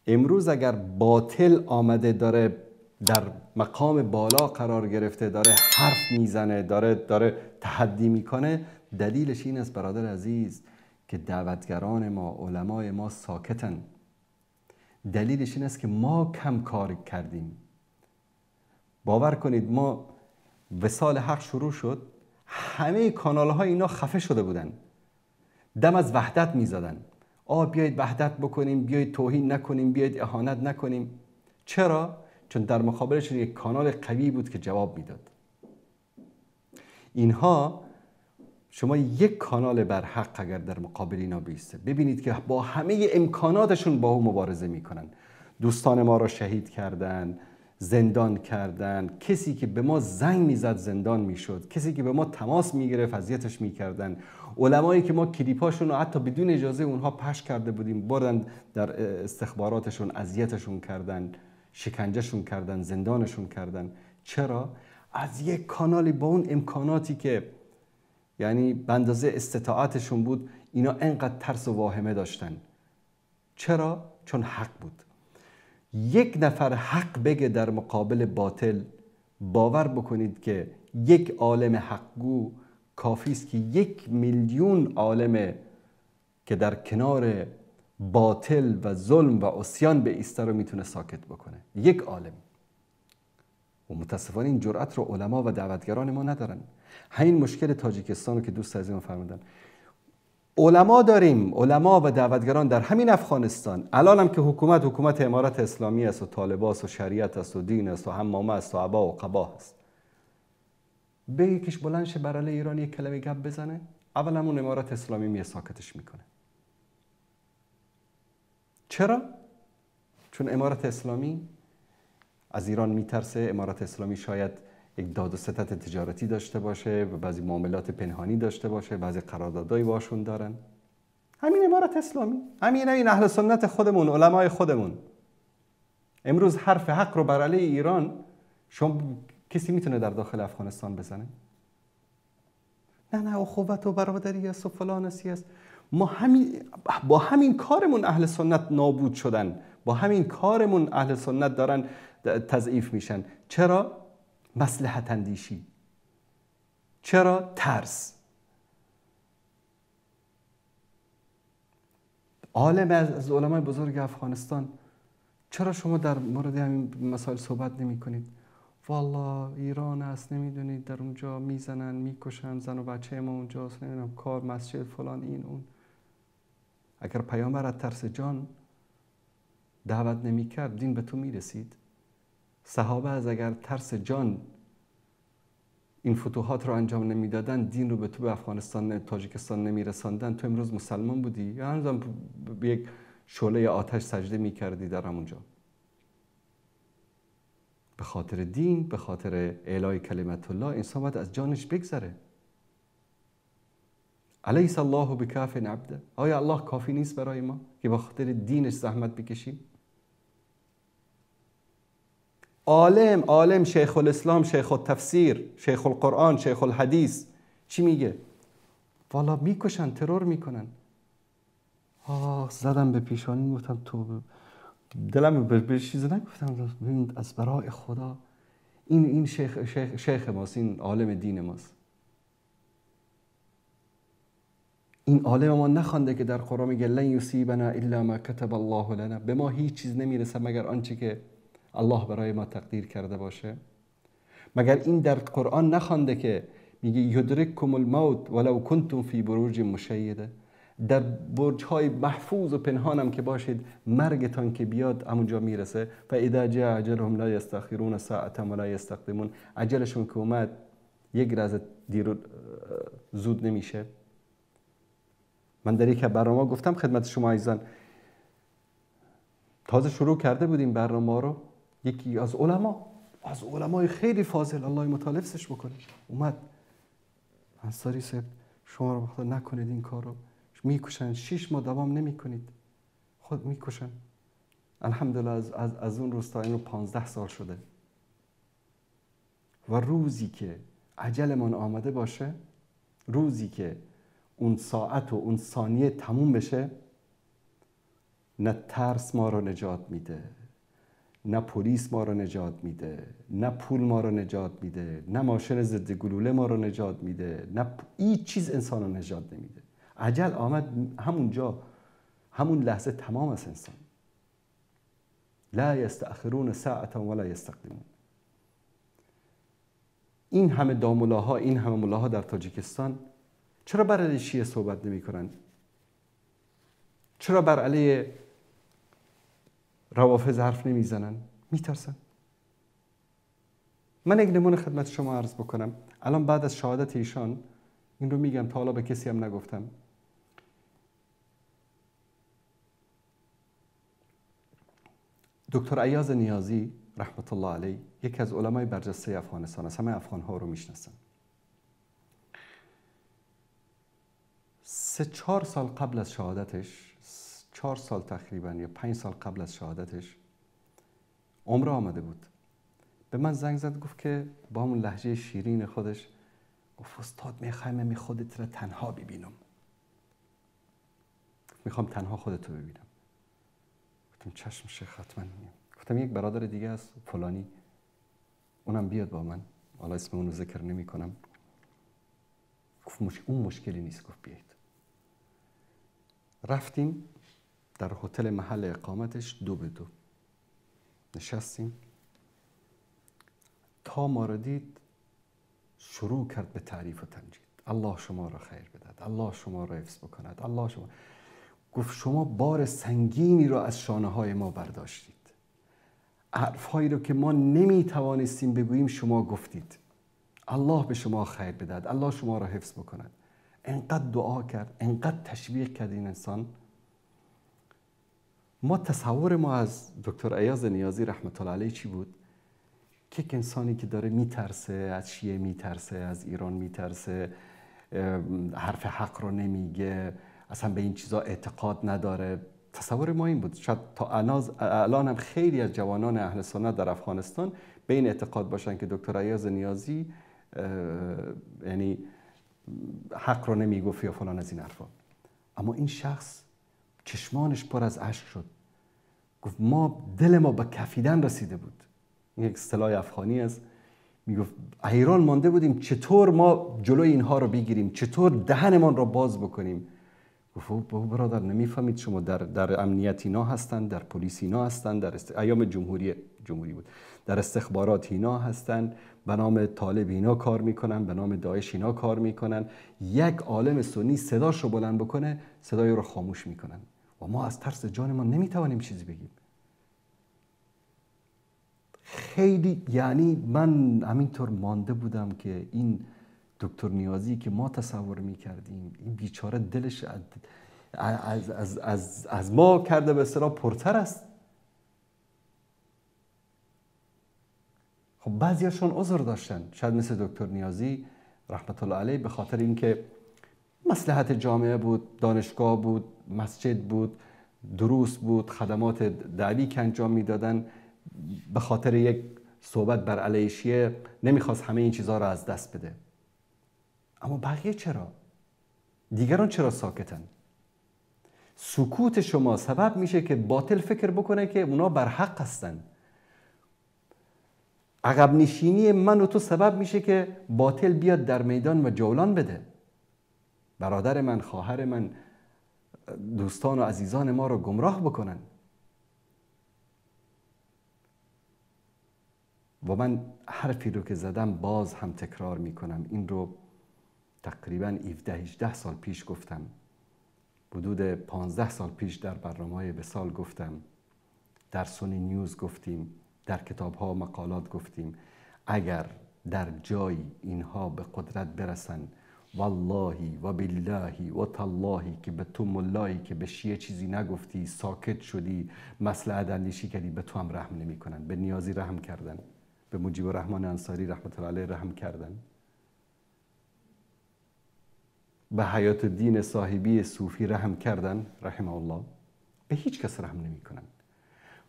امروز اگر باطل آمده داره در مقام بالا قرار گرفته، داره حرف میزنه، داره تحدی میکنه، دلیلش این است برادر عزیز که دعوتگران ما، علمای ما ساکتن. دلیلش این است که ما کم کار کردیم. باور کنید ما وصال حق شروع شد، همه کانال های اینا خفه شده بودن، دم از وحدت میزدن. بیایید وحدت بکنیم، بیایید توهین نکنیم، بیایید اهانت نکنیم. چرا؟ چون در مقابلشون یک کانال قوی بود که جواب میداد. اینها شما یک کانال برحق اگر در مقابل اینا بیسته، ببینید که با همه امکاناتشون با او مبارزه میکنن. دوستان ما را شهید کردن، زندان کردن، کسی که به ما زنگ میزد زندان میشد، کسی که به ما تماس میگرفت اذیتش میکردن، علمایی که ما کلیپاشون رو حتی بدون اجازه اونها پخش کرده بودیم بردن در استخباراتشون اذیتشون کردن، شکنجهشون کردن، زندانشون کردن. چرا؟ از یک کانالی با اون امکاناتی که یعنی به اندازه استطاعتشون بود، اینا انقدر ترس و واهمه داشتن. چرا؟ چون حق بود. یک نفر حق بگه در مقابل باطل، باور بکنید که یک عالم حقگو کافی است که 1 میلیون عالم که در کنار باطل و ظلم و عصیان به ایسته رو میتونه ساکت بکنه. یک عالم. و متاسفانه این جرأت رو علما و دعوتگران ما ندارن. همین مشکل تاجیکستان رو که دوست عزیزم فرمودن، علما داریم، علما و دعوتگران در همین افغانستان. الان هم که حکومت امارت اسلامی است و طالباس و شریعت است و دین است و حمامه است و عبا و قبا است. به یکیش بلند شه بر علیه ایران یک کلمه گپ بزنه، اولا اون امارت اسلامی میه ساکتش میکنه. چرا؟ چون امارت اسلامی از ایران میترسه. امارت اسلامی شاید یک داد و ستد تجارتی داشته باشه و بعضی معاملات پنهانی داشته باشه، بعضی قراردادایی باشون دارن. همین امارت اسلامی، همین این اهل سنت خودمون، علمای خودمون امروز حرف حق رو بر علیه ایران شما کسی میتونه در داخل افغانستان بزنه؟ نه نه، اخوت و برادری است و فلان است. ما همین با همین کارمون اهل سنت نابود شدن، با همین کارمون اهل سنت دارن تضعیف میشن. چرا؟ مصلحت اندیشی. چرا؟ ترس. عالم از علمای بزرگ افغانستان، چرا شما در مورد همین مسائل صحبت نمی کنید؟ والله ایران است، نمیدونید در اونجا میزنن میکشن، زن و بچه ما اونجاست، نمیدونم کار مسجد فلان این اون. اگر پیامبر از ترس جان دعوت نمیکرد دین به تو میرسید؟ صحابه از اگر ترس جان این فتوحات رو انجام نمیدادن دین رو به تو به افغانستان تاجیکستان نمیرساندن، تو امروز مسلمان بودی یا هنوزم به یک شعله آتش سجده میکردی در همونجا؟ به خاطر دین، به خاطر اعلای کلمت الله انسان باید از جانش بگذره. الیس الله بکاف عبده؟ آیا الله کافی نیست برای ما که به خاطر دینش زحمت بکشیم؟ عالم، شیخ الاسلام، شیخ التفسیر، شیخ القرآن، شیخ الحدیث چی میگه؟ والا میکشن، ترور میکنن. آه زدم به پیشانی، گفتم تو دلم به چیز نگفتم، ببین از برای خدا این شیخ ماست، این عالم دین ماست. این عالم ما نخوانده که در قرآن میگه لن یصیبنا الا ما کتب الله لنا، به ما هیچ چیز نمیرسه مگر آنچه که الله برای ما تقدیر کرده باشه. مگر این در قرآن نخوانده که میگه یدرککم الموت ولو کنتم فی بروج مشیده، در برج‌های محفوظ و پنهانم که باشید مرگتان که بیاد همونجا میرسه. فاذا جاء اجلهم لا یستأخرون ساعة ولا یستقدمون، اجلشون که اومد یک لحظه دیر زود نمیشه. من در یک برنامه گفتم خدمت شما عزیزان، تازه شروع کرده بودیم برنامه رو، یکی از علما، از علمای خیلی فاضل، الله متعال بکنه، اومد انصاری صاحب شما رو بخدا نکنید این کارو، میکشن، 6 ماه دوام نمیکنید، خود میکشن. الحمدلله از اون روز تا اینو 15 سال شده و روزی که عجلمان آمده باشه، روزی که اون ساعت و اون ثانیه تموم بشه، نه ترس ما رو نجات میده، نه پلیس ما رو نجات میده، نه پول ما رو نجات میده، نه ماشین ضد گلوله ما رو نجات میده، نه هیچ چیز انسان رو نجات نمیده. عجل آمد همونجا، همون لحظه تمام است انسان. لا یستأخرون ساعة ولا یستقدمون. این همه داملاها، این همه ملاها در تاجیکستان چرا بر علیه شیعه صحبت نمی کنند؟ چرا بر علیه روافض حرف نمیزنن؟ میترسن. من یک نمونه خدمت شما عرض بکنم. الان بعد از شهادت ایشان این رو میگم، تا حالا به کسی هم نگفتم. دکتر ایاز نیازی رحمت الله علیه یکی از علمای برجسته افغانستان است، همه افغان ها رو میشناسن. 3-4 سال قبل از شهادتش، 4 سال تقریبا یا 5 سال قبل از شهادتش، عمره آمده بود. به من زنگ زد، گفت که با همون لهجه شیرین خودش گفت استاد میخوایم می خودت را تنها ببینم، میخوام تنها خودت رو ببینم. گفتم چشم شیخ حتما میام. گفتم یک برادر دیگه است فلانی، اونم بیاد با من، حالا اسم اونو ذکر نمی کنم. گفت اون مشکلی نیست، گفت بیاید. رفتیم در هتل محل اقامتش 2 به 2 نشستیم. تا ما را دید شروع کرد به تعریف و تمجید. الله شما را خیر بدهد، الله شما را حفظ بکند، الله شما. گفت شما بار سنگینی را از شانه های ما برداشتید، حرفهایی رو که ما نمی توانستیم بگوییم شما گفتید. الله به شما خیر بدهد، الله شما را حفظ بکند. انقدر دعا کرد، انقدر تشویق کرد این انسان. ما تصور ما از دکتر ایاز نیازی رحمت الله علیه چی بود؟ که یک انسانی که داره میترسه، از شیعه میترسه، از ایران میترسه، حرف حق رو نمیگه، اصلا به این چیزا اعتقاد نداره. تصور ما این بود. شاید تا الان هم خیلی از جوانان اهل سنت در افغانستان به این اعتقاد باشن که دکتر ایاز نیازی یعنی حق رو نمیگفت یا فلان از این حرفا. اما این شخص چشمانش پر از اشک شد. گفت ما دل ما به کفیدن رسیده بود. این یک اصطلاح افغانی است. میگفت حیران مانده بودیم چطور ما جلوی اینها رو بگیریم، چطور دهنمان رو باز بکنیم. گفت بابا برادر نمیفهمید شما در امنیت اینا هستند، در پلیس اینا هستند، در ایام جمهوری بود، در استخبارات اینا هستند، به نام طالب اینا کار میکنن، به نام داعش اینا کار میکنن. یک عالم سنی صداش رو بلند بکنه، صدای رو خاموش میکنن و ما از ترس جان ما نمیتوانیم چیزی بگیم. خیلی یعنی من همینطور مانده بودم که این دکتر نیازی که ما تصور میکردیم، این بیچاره دلش از, از, از, از ما کرده به اصطلاح پرتر است. خب بعضیاشون عذر داشتن، شاید مثل دکتر نیازی رحمت الله علیه، به خاطر اینکه مصلحت جامعه بود، دانشگاه بود، مسجد بود، دروس بود، خدمات دعوی که انجام میدادن، به خاطر یک صحبت بر علیه شیعه نمیخواست همه این چیزها رو از دست بده. اما بقیه چرا؟ دیگران چرا ساکتن؟ سکوت شما سبب میشه که باطل فکر بکنه که اونا بر حق هستن. عقب نشینی من و تو سبب میشه که باطل بیاد در میدان و جولان بده. برادر من، خواهر من، دوستان و عزیزان ما رو گمراه بکنن. و من حرفی رو که زدم باز هم تکرار میکنم. این رو تقریبا 17-18 سال پیش گفتم، حدود 15 سال پیش در برنامه‌های وصال گفتم، در سونی نیوز گفتیم، در کتاب‌ها و مقالات گفتیم. اگر در جایی اینها به قدرت برسن، والله و بالله و تالله که به تو ملایی که به شیعه چیزی نگفتی، ساکت شدی، مصلحت اندیشی کردی، به تو هم رحم نمی کنن. به نیازی رحم کردن، به مجیب الرحمن انصاری رحمت الله علیه رحم کردن، به حیات الدین صاحبی صوفی رحم کردن رحمه الله. به هیچ کس رحم نمی کنن.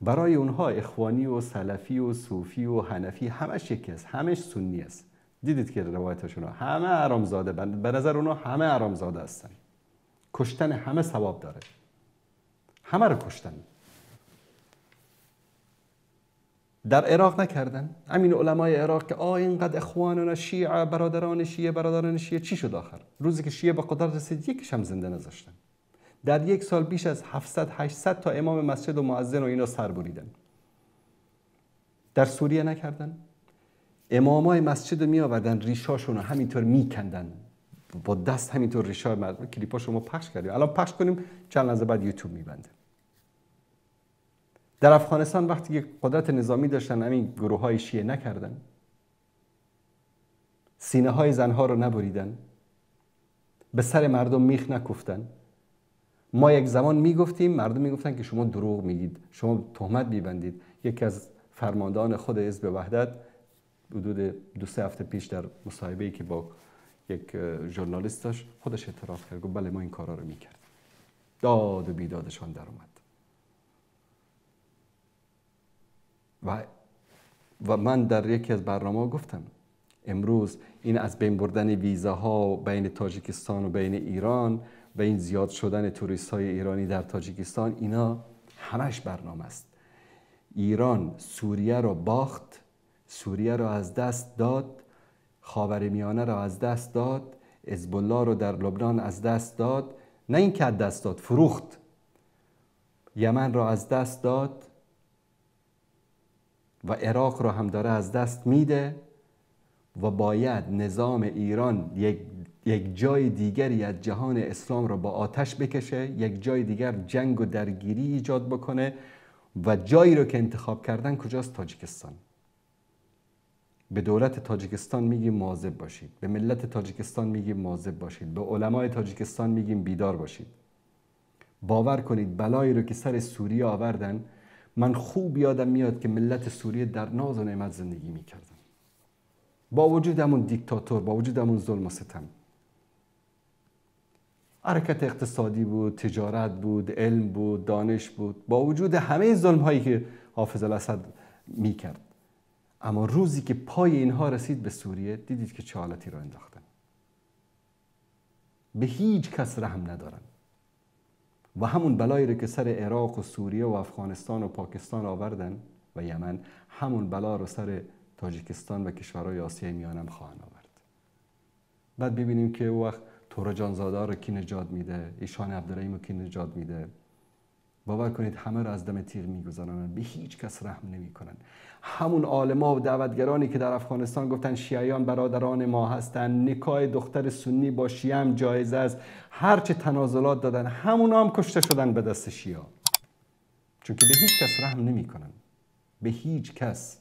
برای اونها اخوانی و سلفی و صوفی و حنفی همش یکی است، همش سنی است. دیدید که روایتاشون همه حرامزاده، به نظر اونها همه حرامزاده هستن. کشتن همه ثواب داره، همه رو کشتن. در عراق نکردن. همین علمای عراق که اینقدر اخواننا شیعه، برادران شیعه، برادران شیعه، چی شد آخر؟ روزی که شیعه به قدرت رسید یکیش هم زنده نذاشتن. در یک سال بیش از 700 800 تا امام مسجد و مؤذن و اینا سر بریدن. در سوریه نکردن. امامای مسجد رو می آوردن ریشاشون رو همینطور میکندن با دست، همینطور ریشای مردم. کلیپا شما پخش کردیم، الان پخش کنیم چند لحظه بعد یوتیوب میبنده. در افغانستان وقتی که قدرت نظامی داشتن همین گروه های شیعه نکردن، سینه های زنها رو نبریدن، به سر مردم میخ نکفتن. ما یک زمان میگفتیم، مردم میگفتن که شما دروغ میگید، شما تهمت میبندید. یکی از فرماندهان خود حزب وحدت حدود 2-3 هفته پیش در مصاحبه‌ای که با یک ژورنالیست داشت خودش اعتراف کرد، گفت بله ما این کارا رو میکردیم. داد و بیدادشان در اومد. و من در یکی از برنامه‌ها گفتم امروز این از بین بردن ویزاها بین تاجیکستان و بین ایران و این زیاد شدن توریست‌های ایرانی در تاجیکستان، اینا همش برنامه است. ایران سوریه رو باخت، سوریه رو از دست داد، خاورمیانه رو از دست داد، حزب الله رو در لبنان از دست داد، نه اینکه از دست داد، فروخت. یمن رو از دست داد و عراق رو هم داره از دست میده و باید نظام ایران یک جای دیگری از جهان اسلام رو با آتش بکشه، یک جای دیگر جنگ و درگیری ایجاد بکنه و جایی رو که انتخاب کردن کجاست؟ تاجیکستان. به دولت تاجیکستان میگیم مواظب باشید، به ملت تاجیکستان میگیم مواظب باشید، به علمای تاجیکستان میگیم بیدار باشید. باور کنید بلایی رو که سر سوریه آوردن، من خوب یادم میاد که ملت سوریه در ناز و نعمت زندگی میکردن، با وجود همون دیکتاتور، با وجود همون ظلم و ستم. حرکت اقتصادی بود، تجارت بود، علم بود، دانش بود، با وجود همه ظلم هایی که حافظ الاسد میکرد. اما روزی که پای اینها رسید به سوریه، دیدید که چه حالتی را انداختن. به هیچ کس رحم ندارن. و همون بلایی رو که سر عراق و سوریه و افغانستان و پاکستان آوردن و یمن، همون بلا رو سر تاجیکستان و کشورهای آسیای میانه هم خواهند آورد. بعد ببینیم که او وقت تورجانزاده رو کی نجات میده، ایشان عبدالرحیم رو کی نجات میده. باور کنید همه رو از دم تیغ میگذرانن، به هیچ کس رحم نمیکنن. همون عالما و دعوتگرانی که در افغانستان گفتن شیعیان برادران ما هستند، نکاح دختر سنی با شیعه هم جایز است، هرچه تنازلات دادن، همونا هم کشته شدن به دست شیعه، چون که به هیچ کس رحم نمیکنن، به هیچ کس.